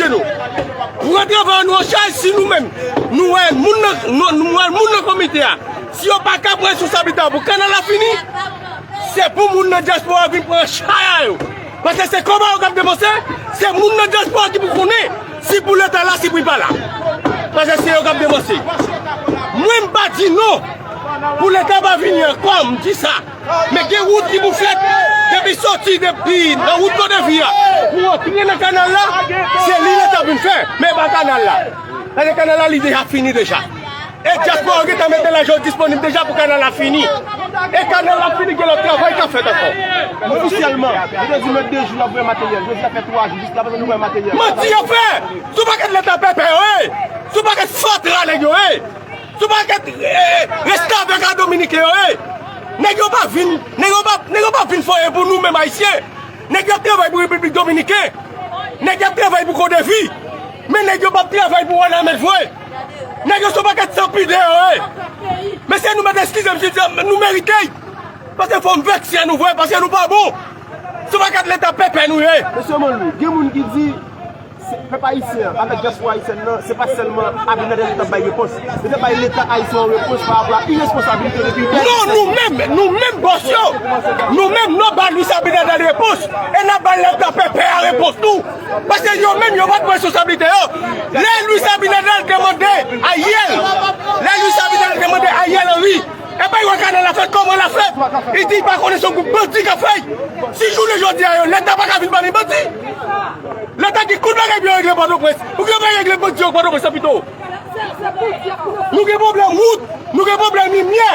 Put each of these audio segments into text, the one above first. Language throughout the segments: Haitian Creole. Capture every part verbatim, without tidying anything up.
Pran travay nou an chaj, si nou menm, nou wè moun nan, nou, nou wè moun nan komite a, si yo pa ka pran responsablite pou kanal la fini, se pou moun nan dyaspora vin pran chay a yo. Paske se kòb a yo k ap depanse, se moun nan dyaspora ki pou konnen si pou leta la, si pou li pa la. Paske se yo k ap depanse. Mwen, m pa di non pou leta pa vini ankò, m di sa. Men gen wout ki pou fèt depi soti depi nan wout Kodevi a pou antre nan kanal la, se li leta vin fè, men pa kanal la. Paske kanal la, li deja fini deja. E dyaspora gentan mete lajan yo disponib deja pou kanal la fini. E kanal la fini, gen lòt travay k ap fèt ankò. Ofisyèlman, yo te di nou de jou y ap voye materyèl. Jodi a fè twa jou, jiska prezan nou voye materyèl. Manti yo fè! Sou pakèt leta pèpè yo ye! Sou pakèt fatra nèg yo ye! Sou pakèt, eh, restavèk a dominiken yo ye! Nèg yo pa vin, nèg yo pa, nèg yo pa vin fè anyen pou nou menm ayisyen! Nèg yo ap travay pou Repiblik Dominiken! Nèg yo ap travay pou Kodevi! Men nèg yo p ap travay pou Wanament vre! Nèg yo se yon pakèt sanpidè yo ye! Mesye, nou mèt eskize m si nou merite l! Paske fò m vèkse nou vre, paske nou pa bon! Se yon pakèt leta pèpè nou ye! Mesye Monlou, gen moun ki di, se, pèp ayisyen an, avèk dyaspora ayisyèn nan, se pa sèlman Abinader ki t ap bay repons. Li te bay leta ayisyen an repons pa rapò a iresponsabilite depi. Non, nou menm, nou menm bòs yo, nou menm, nou ba Luis Abinader repons, e n ap bay leta pèpè a repons tou. Paske yo menm, yo pa t pran responsablite yo. Lè Luis Abinader te mande Ariel, lè Luis Abinader te mande Ariel Henry, e pa yo kanal la fèt, kòman l ap fèt? Li di li pa konnen, se yon gwoup bandi k ap fè l. Si jounen jodi a yo, leta pa ka vin pale bandi. Leta gen kout bagay pou yo regle Pòtoprens. Pou ki yo pa regle bandi yo Pòtoprens la pito? Nou gen pwoblèm wout, nou gen pwoblèm limyè.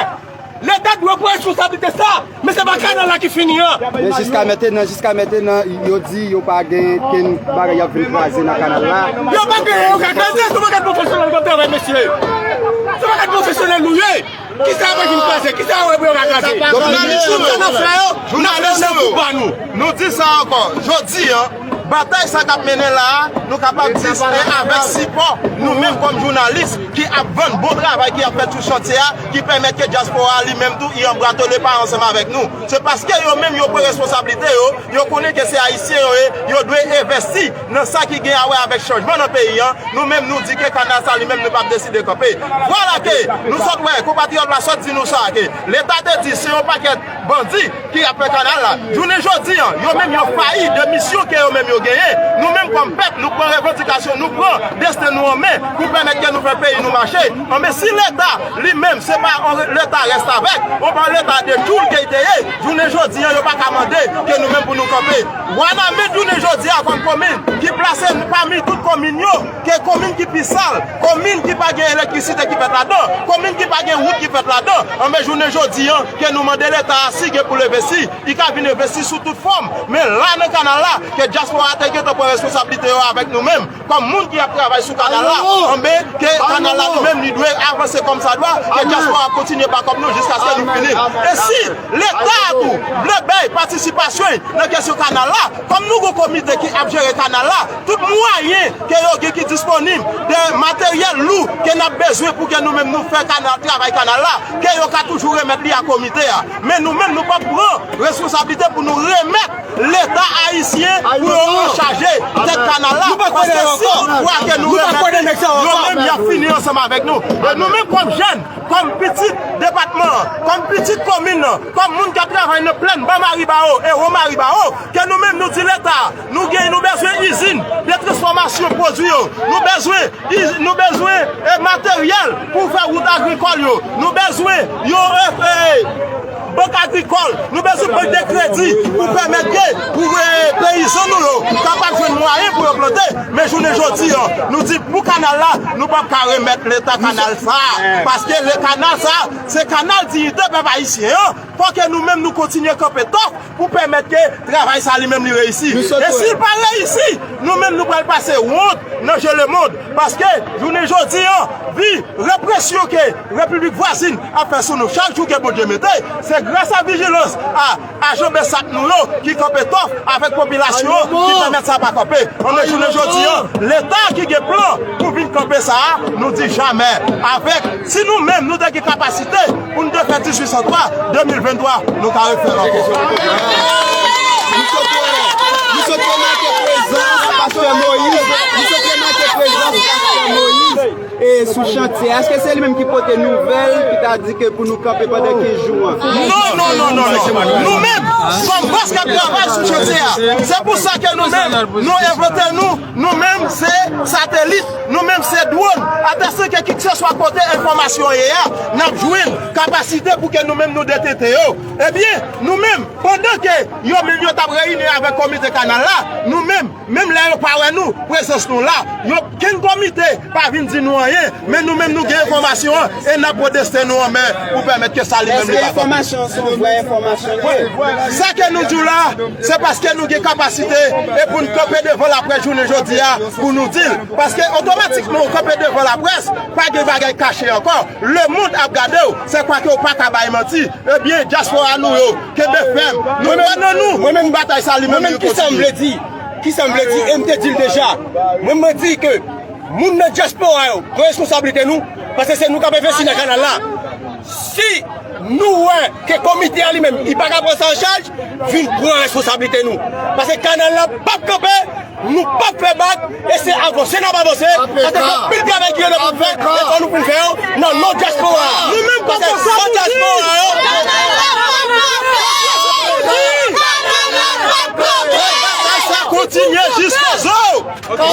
Leta dwe pran responsablite sa, men se pa kanal la ki fini an. Men jiska mentenan, jiska mentenan, yo di yo pa gen kenn bagay y ap vin kraze nan kanal la. Yo pa gen yo ka kraze, se yon pakèt pwofesyonèl k ap travay, mesye. Se yon pakèt pwofesyonèl nou ye. Kisa yo vin kraze? Kisa yo wè pou yo ka kraze? Jounalis yo, n ap fè yo, n ap fè yo nan gwoup pa nou. Nou di sa ankò. Jodi a, batay sa k ap mennen la a, nou kapab di se avèk sipò nou menm kòm jounalis ki ap vann bon travay ki ap fèt sou chantye a, ki pèmèt ke dyaspora a li menm tou, li an bra tole pa ansanm avèk nou. Se paske yo menm yo pran responsablite yo, yo konnen ke se ayisyen yo ye, yo dwe envèsti nan sa ki gen a wè avèk chanjman nan peyi a. Nou menm, nou di ke kanal sa li menm, nou p ap deside kanpe. Vwala ke nou sot wè, konpatriyòt la sot di nou sa, ke leta te di se yon pakèt bandi ki ap fè kanal la. Jounen jodi a, yo menm yo fayi de misyon ke yo menm yo genyen. Nou menm kòm pèp, nou pran revandikasyon, nou pran desten nou an men pou pèmèt ke nou fè peyi nou mache. Anben, si leta li menm, se pa yon leta restavèk, ou pa leta de tchoul ke li te ye, jounen jodi a, yo pa ka mande ke nou menm pou nou kanpe. Wanament jounen jodi a kòm komin ki plase pami tout komin yo, ke komin ki pi sal, komin ki pa gen elektrisite ki fèt ladan, komin ki pa gen wout ki fèt ladan, anben jounen jodi a, ke nou mande leta a si gen pou l envesti, li ka vin envesti sou tout fòm. Men la nan kanal la, ke dyaspora a te gentan pran responsablite yo avèk nou menm, kòm moun ki ap travay sou kanal la, anben ke kanal la li menm li dwe avanse kòmsadwa, ke dyaspora a kontinye bakòp nou jiskaske nou fini. E si leta a tou vle bay patisipasyon nan kesyon kanal la, kòm nou gon komite ki ap jere kanal la, tout mwayen ke yo gen ki disponib, de materyèl lou ke n ap bezwen pou ke nou menm nou fè kanal, travay kanal la, ke yo ka toujou remèt li a komite a. Men nou menm, nou p ap pran responsablite pou nou remèt leta ayisyen pou yo anchaje tèt kanal la. Paske si tout fwa ke nou remèt li, yo menm y ap fini ansanm avèk nou. E nou menm kòm jèn, kòm pitit depatman an, kòm pitit komin nan, kòm moun k ap travay nan plèn Ba Maribawo e Wo Maribawo, ke nou menm nou di leta, nou gen, nou bezwen izin de transfòmasyon pwodui yo, nou bezwen iz-, nou bezwen, e, materyèl pou fè wout agrikòl yo, nou bezwen yon, e, e, bank agrikòl, nou bezwen bank de kredi pou pèmèt ke, pou, e, peyizan nou yo kapab jwenn mwayen pou yo plante. Men jounen jodi a, nou di pou kanal la, nou p ap ka remèt leta kanal sa a, paske le kanal sa a, se kanal diyite pèp ayisyen an. Fò ke nou menm nou kontinye kanpe tòf pou pèmèt ke travay sa li menm li reyisi. E si l pa reyisi, nou menm nou pral pase wont nan je lemonn. Paske jounen jodi a, vi represyon ke repiblik vwazin ap fè sou nou chak jou ke Bondye mete, se gras a vijilans a ajan BSAP nou yo ki kanpe tòf avèk popilasyon an ki pèmèt sa pa kanpe. Anben jounen jodi a, leta ki gen plan pou vin kanpe sa a, nou di jamè. Avèk, si nou menm nou te gen kapasite pou n te fè dizuit san twa, de mil venntwa, nou ka refè l ankò. Nou sot wè, nou sot remake prezans pastè Moïse, nou sot Sou chantye a, èske se li menm ki pote nouvèl ki ta di ke pou nou kanpe pandan kenz jou an? Non, non, non, non, non. Nou menm, kòm bòs k ap travay sou chantye a, se pou sa ke nou menm, nou envante nou, nou menm se satelit, nou menm se dwòn. Atè se ke kikseswa kote enfòmasyon ye a, n ap jwenn kapasite pou ke nou menm nou detete yo. Ebyen, nou menm, pandan ke yo menm yo t ap reyini avèk komite kanal la, nou menm, menm lè yo pa wè nou, prezans nou la, yo kenn komite pa vin di nou anyen, men nou menm nou gen enfòmasyon an e n ap pran desten nou an men pou pèmèt ke sa li menm li pa kanpe. Èske enfòmasyon an se yon vrè enfòmasyon li ye? Sa ke nou di w la, se paske nou gen kapasite e pou n kanpe devan laprès jounen jodi a pou nou di l. Paske otomatikman ou kanpe devan laprès, pa gen bagay kache ankò. Lemonn ap gade w, se kwa ke w pa ka bay manti. Ebyen, dyaspora nou yo, kenbe fèm. Nou kwè nan nou pou batay sa li menm li kontinye. Kisa m vle di? Kisa m vle di? E m te di l deja. Mwen, mwen di ke moun nan dyaspora yo pran responsablite nou, paske se nou k ap envesti nan kanal la. Si nou wè ke komite a li menm, li pa ka pran sa an chaj, vin pran responsablite nou. Paske kanal la p ap kanpe, nou p ap fè bak, e se avanse n ap avanse, paske gen anpil travay ki rete pou n fè, e fò nou fin fè yo nan non dyaspora a. Nou menm kòm responsab, nou di, dyaspora yo, batay sa kontinye jiskozo,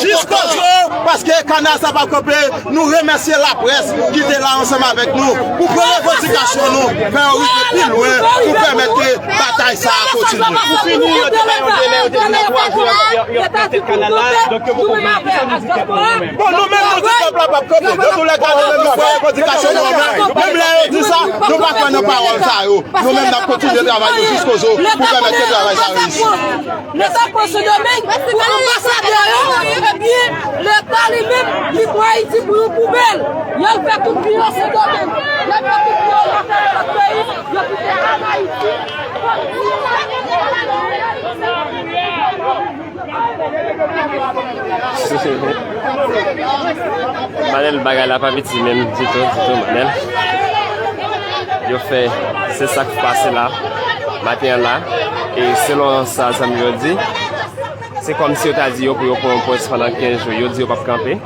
jiskozo, paske kanal sa p ap kanpe. Nou remèsye laprès ki te la ansanm avèk nou pou pran revandikasyon nou, fè yo rive pi lwen pou pèmèt ke batay sa a kontinye. Pou fini, yo te bay yon delè, yo te di nan twa jou, y ap, y ap, y ap pran tèt kanal la, donk yo poko vini. Kisa nou di pèp la, nou menm? Bon, nou menm, nou di pèp la p ap kanpe. Nan tou lè ka, nou menm, nou pran revandikasyon nou anmè. Menm lè yo di sa, nou pa kwè nan pawòl sa yo. Nou menm, n ap kontinye travay nou jiskozo pou pèmèt ke travay sa reyisi. Leta pran Sendomeng pou anbasadè yo, epi Leta li menm, li pran Ayiti pou yon poubèl. Y al fè tout vi yo Sendomeng. Y al fè tout vi yo nan lòt peyi. Yo kite ann Ayiti. Manèl, bagay la pa piti menm ditou, ditou, Manèl. Yo fè, se sa k pase la, maten an la. E selon sa zanmi yo di, se kòmsi yo ta di yo pou yo pran yon pòz pandan kenz jou. Yo di yo p ap kanpe.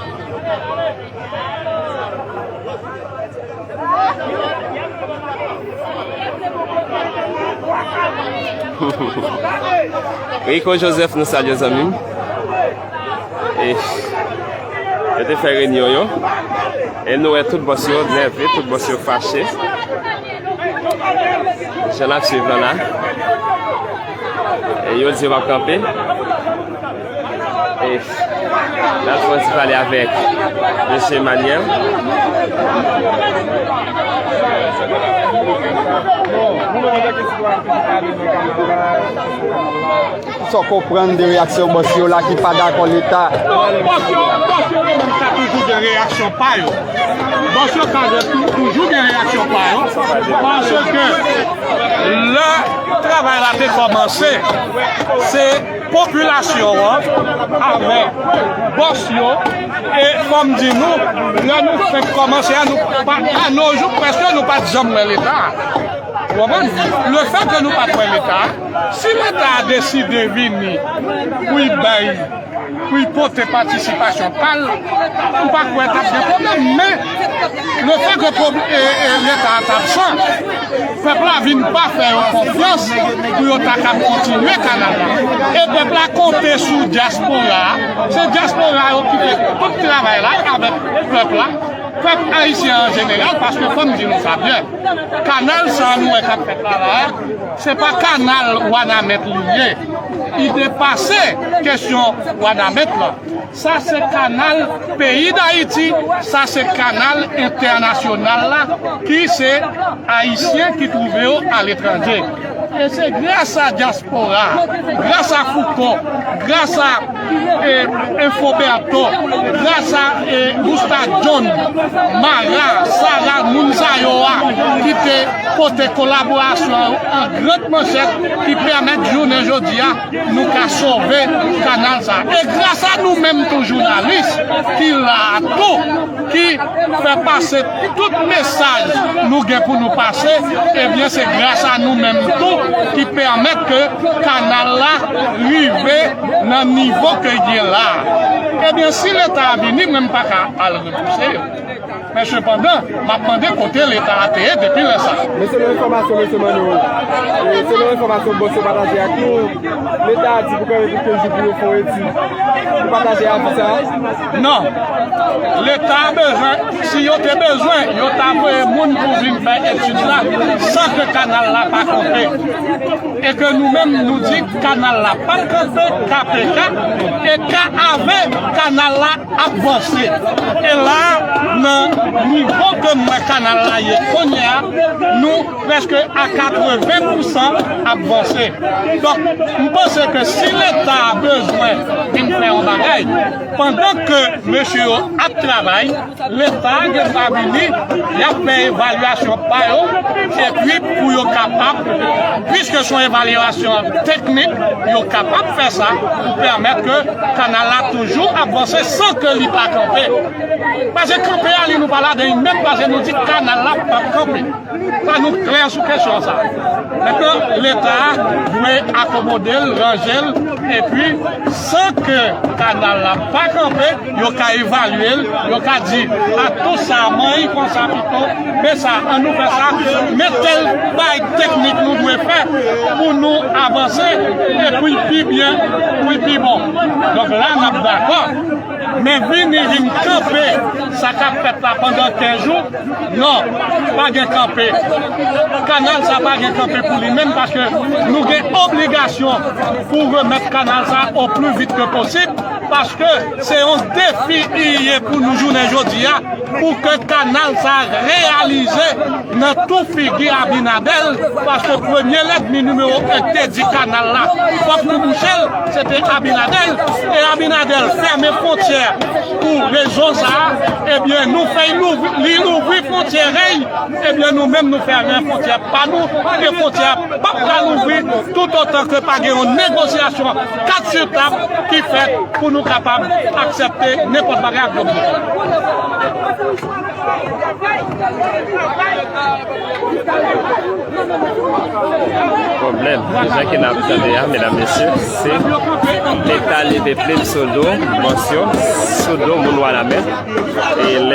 Rico Joseph, nou salye w, zanmi m. E yo te fè reyinyon yo. E nou wè tout bòs yo nève, tout bòs yo fache. Jan n ap swiv lan la. E yo di yo p ap kanpe. E n ap fè yon ti pale avèk mesye Emmanuel. Sa w konprann de reyaksyon bòs yo la ki pa dakò Leta? Non, bòs yo, bòs yo, yo menm ka toujou gen reyaksyon pa yo. Bòs yo ka tou-, toujou gen reyaksyon pa yo. Paske lè travay la te kòmanse, se popilasyon an avèk bòs yo. E fò m di nou, lè nou fenk kòmanse a, nou pa, a no jou, prèske nou pa t janm wè Leta. Ou konprann? Lefètke nou pa t wè Leta, si Leta a deside vini pou l bay, pou l pote patisipasyon pa l, m pa kwè t ap gen pwoblèm. Men, lefètke pwob-, e, e, Leta a t absan, pèp la vin pa fè yo konfyans pou yo ta kab kontinye kanal la. E pèp la konte sou dyaspora a. Se dyaspora yo ki fè tout travay la avèk pèp la. Pèp ayisyen an jeneral, paske fò m di nou sa byen. Kanal sa a nou wè k ap fèt la la a, se pa kanal Wanament li ye. Li depase kesyon Wanament lan. Sa se kanal peyi Dayiti, sa se kanal entènasyonal la, ki se Ayisyen ki twouve yo aletranje. E se gras a dyaspora, gras a Fouco, gras a, e, Infoberto, gras a, e, Busta John, Mara, Sara, moun sa yo a, ki te pote kolaborasyon an gran manchèt ki pèmèt jounen jodi a nou ka sove kanal sa. E gras a nou menm tou jounalis ki la a tou, ki fè pase tout mesaj nou gen pou nou pase, ebyen se gras a nou menm tou ki pèmèt ke kanal la rive nan nivo ke l ye la. Ebyen si Leta a vini, mwen m pa ka al repouse yo. Men sepandan, m ap mande kote Leta a te ye depi lè sa. Men selon enfòmasyon mesye Manno, e, selon enfòmasyon bòs yo pataje ak nou, Leta a di pou kanpe pou kenz jou pou yo fè yon etid. Ou pataje avi sa a? Non. Leta a bezwen, si yo te bezwen, yo ta voye moun pou vin fè etid la san ke kanal la pa kanpe. E ke nou menm, nou di kanal la p ap kanpe, K P K, e K A V, kanal la ap vanse. E la, nan nivo ke m wè kanal la ye kounye a, nou prèske a katreven pousan ap vanse. Donk, m panse ke si Leta a bezwen vin fè yon bagay, pandan ke mesye yo ap travay, Leta a gen dwa vini, y ap fè evalyasyon pa yo, epi pou yo kapab, piske se yon evalyasyon teknik, yo kapab fè sa pou pèmèt ke kanal la toujou ap vanse san ke li pa kanpe. Paske kanpe a li, nou pa ladan li menm, paske nou di kanal la p ap kanpe. Fò nou klè sou kesyon sa. Mentnan, Leta a dwe akomode l, ranje l, epi san ke kanal la pa kanpe, yo ka evalye l, yo ka di, a tou sa, manyen konsa pito, men sa, ann nou fè sa, men tèl bagay teknik nou dwe fè pou nou avanse, e pou l pi byen, pou l pi bon. Donk la, n ap dakò. Men vini, vin kanpe sa k ap fèt la pandan kenz jou, non, pa gen kanpe. Kanal sa pa gen kanpe pou li menm, paske nou gen obligasyon pou remèt kanal sa o pli vit ke posib, paske se yon defi li ye pou nou jounen jodi a, pou ke kanal sa reyalize nan tou figi Abinader, paske premye lènmi nimewo en te di kanal la fòk nou bouche l, se te Abinader, e Abinader fèmen fwontyè pou rezon sa a, ebyen, nou fè l louvri, li louvri fwontyè rèy, ebyen, nou menm nou fèmen fwontyè pa nou, e fwontyè a p ap ka louvri toutotan ke pa gen yon negosyasyon kat sou tab ki fèt pou nou kapab aksepte nenpòt bagay ak Dominiken. Pwoblèm, jan ke n ap tande a, medam, mesye, se Leta leve plim sou do bòs yo, sou do moun Wanament. E